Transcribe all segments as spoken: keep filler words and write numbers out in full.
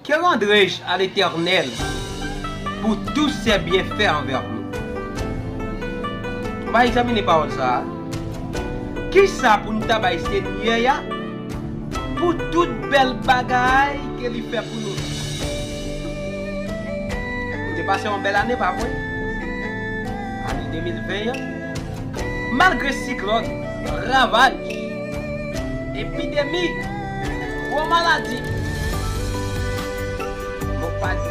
Que rendrai-je à l'Éternel pour tous ses bienfaits envers nous? Nou va egzamine pawòl sa a. Kisa pou n ta bay Senyè a pou tout bèl bagay ke li fè pou nou? Nou te pase yon bèl ane, pa vre? Ane de mil ven an. Malgre siklòn, ravaj, epidemi, gwo maladi, nou pa t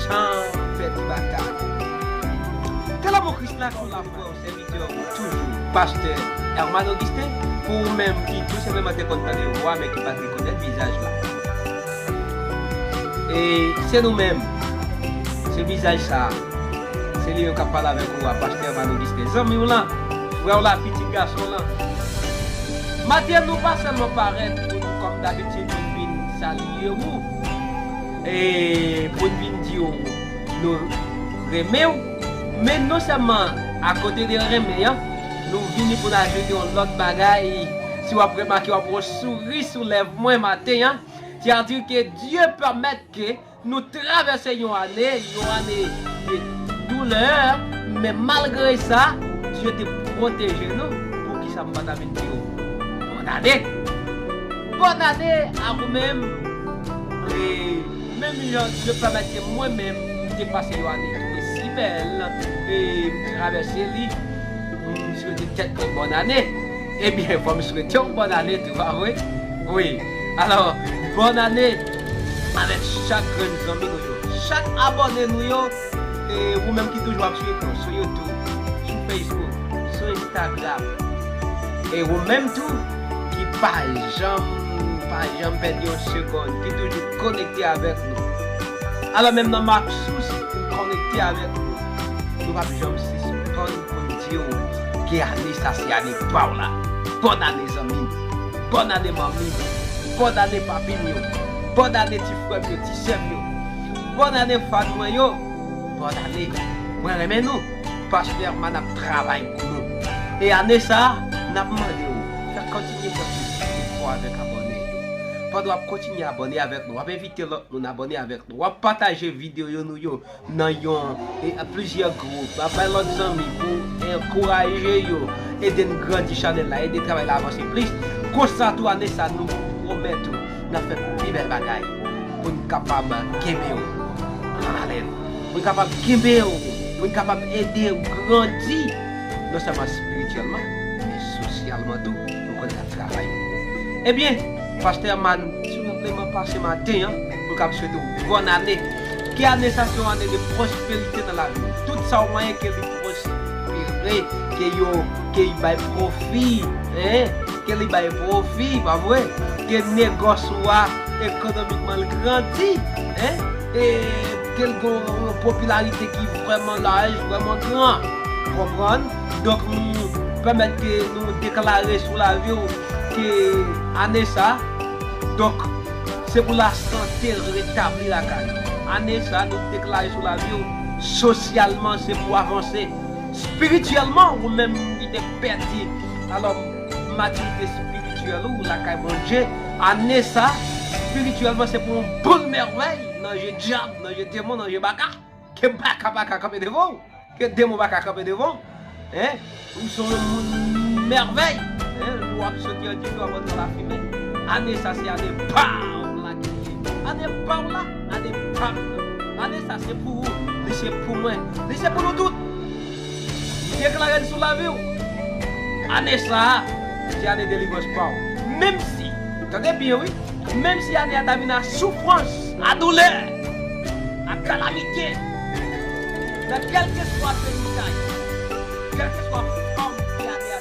janm pèdi batay. Ke lanmou Kris la, ke lanmou frè w, sèvitè w toujou, pastè Herman Augustin, pou ou menm ki tou senpleman te konn tande vwa, men ki pa t rekonèt vizaj la. E se nou menm, se vizaj sa a. Se li menm k ap pale avèk ou a, pastè Herman Augustin. Zanmi w lan, frè w la, pitit gason w lan. Maten, nou pa sèlman parèt pou nou, kòm dabitid, pou n vin salye ou, e pou n vin di w nou renmen w, men non sèlman akote de renmen an, nou vini pou n ajoute yon lòt bagay. Si w ap remake, w ap wè yon souri sou lèv mwen maten an. Sètadi ke Dye pèmèt ke nou travèse yon ane, yon ane de doulè, men malgre sa, Dye te pwoteje nou. Poukisa m pa ta vin di w bòn ane? Bòn ane a ou menm. E menm jan Dye pèmèt ke mwen menm, m te pase yon ane ki te si bèl, e m travèse li, m swete tèt mwen bòn ane. Ebyen, fò m swete w bòn ane tou, pa vre? Wi. Alò, bòn ane avèk chak grenn zanmi nou yo, chak abòne nou yo, e ou menm ki toujou ap swiv nou sou YouTube, sou Facebook, sou Instagram, e ou menm tou ki pa janm, pa janm pèdi yon segonn, ki toujou konekte avèk nou. Alò, menm nan Maxus, ou konekte avèk nou. Nou p ap janm sispann pou n di w ke ane sa se ane pa w la. Bòn ane, zanmi m. Bòn ane, manmi m. Bòn ane, papi m yo. Bòn ane, ti frè m yo, ti sè m yo. Bòn ane, fan mwen yo. Bòn ane. Mwen renmen nou. Pastè Herman ap travay pou nou. E ane sa a, n ap mande w, fè kontinye fè plis efò avèk abòne yo. Pandan w ap kontinye abòne avèk nou, w ap envite lòt moun abòne avèk nou, w ap pataje videyo nou yo nan yon, e, plizyè gwoup, w ap bay lòt zanmi pou ankouraje yo, ede n grandi chanèl la, ede travay la avanse plis. Konsa tou, ane sa, nou pwomèt ou, n ap fè pi bèl bagay pou n kapab kenbe w nan lalèn, pou n kapab kenbe w, pou n kapab ede w grandi, non sèlman espirityèlman, men sosyalman tou, pou n konn travay. Ebyen, pastè Herman, si w vle pase maten an, pou l kab swete w bòn ane. Ke ane sa se yon ane de pwosperite nan lavi w. Tout sa w manyen ke li pwospere, ke yo, ke li bay pwofi, en, ke li bay pwofi, pa vre? Ke negòs ou a, ekonomikman, l grandi, en, e ke l gen yon popilarite ki vrèman laj, vrèman gran. Konprann? Donk, nou pèmèt ke nou deklare sou lavi w ke ane sa, donk, se pou lasante retabli lakay ou. Ane sa, nou deklare sou lavi w, sosyalman, se pou avanse. Espirityèlman, ou menm ki te pèdi, alò, matirite espirityèl ou lakay Bondye, ane sa, espirityèlman, se pou yon boul mèvèy nan je dyab, nan je demon, nan je baka. Ke baka pa ka kanpe devan w. Ke demon pa ka kanpe devan w. En? Ou se yon moun mèvèy. En? Ou ap soti an difè, w ap antre nan lafimen. Ane sa se ane pa w la ki ye. Ane pa w la, ane pa m nan. Ane sa se pou ou, li se pou mwen, li se pou nou tout. M deklare l sou lavi w. Ane sa a, se ane delivrans pa w. Menm si, tande byen wi, menm si ane a ta vin a soufrans, a doulè, a kalamite, nan kèlkeswa peyi sa yo, kèlkeswa fòm ke ane a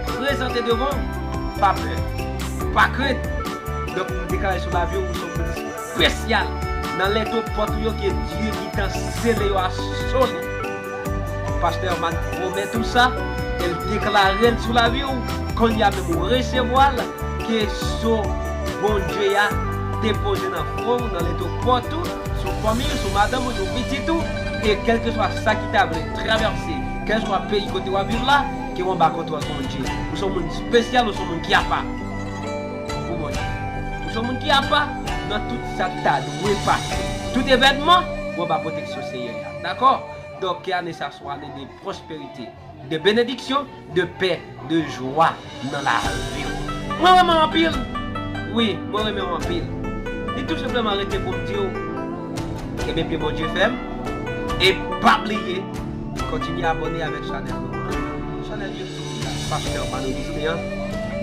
prezante devan w, pa pè, pa krent. Donk, m deklare sou lavi w, ou se yon moun espesyal. Nan leto pòt ou yo ke Dye gentan sele yo a solid. Pastè Herman pwomèt ou sa, e l deklare l sou lavi w. Kounye a menm ou resevwa l, ke so Bondye a depoze nan fwon w, nan leto pòt ou, sou fanmi w, sou madanm ou, sou pitit ou, e kèlkeswa sa ki ta vle travèse, kèlkeswa peyi kote w ap viv la, ke w anba kontwòl Bondye. Ou se yon moun espesyal, ou se yon moun ki apa pou Bondye. Ou se yon moun ki apa, nan tout sa k ta dwe pase. Tout evènman, ou anba pwoteksyon Seyè a. Dakò? Donk, ke ane sa swa ane de pwosperite, de benediksyon, de pè, de jwa nan lavi w. Mwen renmen w anpil. Wi, mwen renmen w anpil. Li tou senpleman rete pou m di w, kenbe pye Bondye fèm. E pa bliye, kontinye abòne avèk chanèl nou an. Chanèl YouTube la, Pastè Manno Justin an,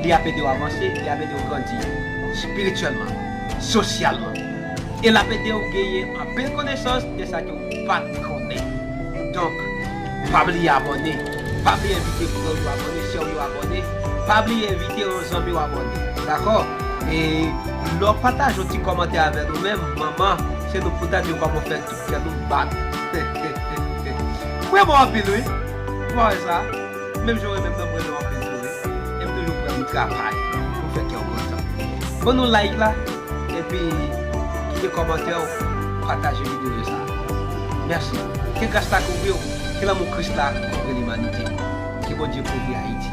li ap ede w avanse, li ap ede w grandi espirityèlman, sosyalman. E l ap ede w genyen anpil konesans de sa ke w pa t konnen. Donk, pa bliye abòne. Pa bliye envite frè w yo abòne, sè w yo abòne. Pa bliye envite yon zanmi w abòne. Dakò? E lè w pataje yon ti kòmantè avè nou menm, manman, se nou pou ta di w kòman w fè tout kè nou bat. Mwen bon anpil, wi. Ou pa wè sa? Menm jan w renmen m nan, mwen renmen w anpil tou, wi. E m toujou prè pou travay, pou fè kè w kontan. Ban nou like la, epi kite kòmantè w, pataje videyo sa. Mèsi. Ke gras la kouvri w, ke lanmou Kris la kouvri limanite. Ke Bondye kouvri Ayiti,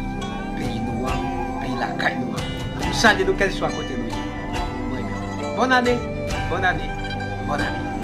peyi nou an, peyi lakay nou an. M salye nou kèlswa kote nou ye. Mwen menm. Bòn ane, bòn ane, bòn ane.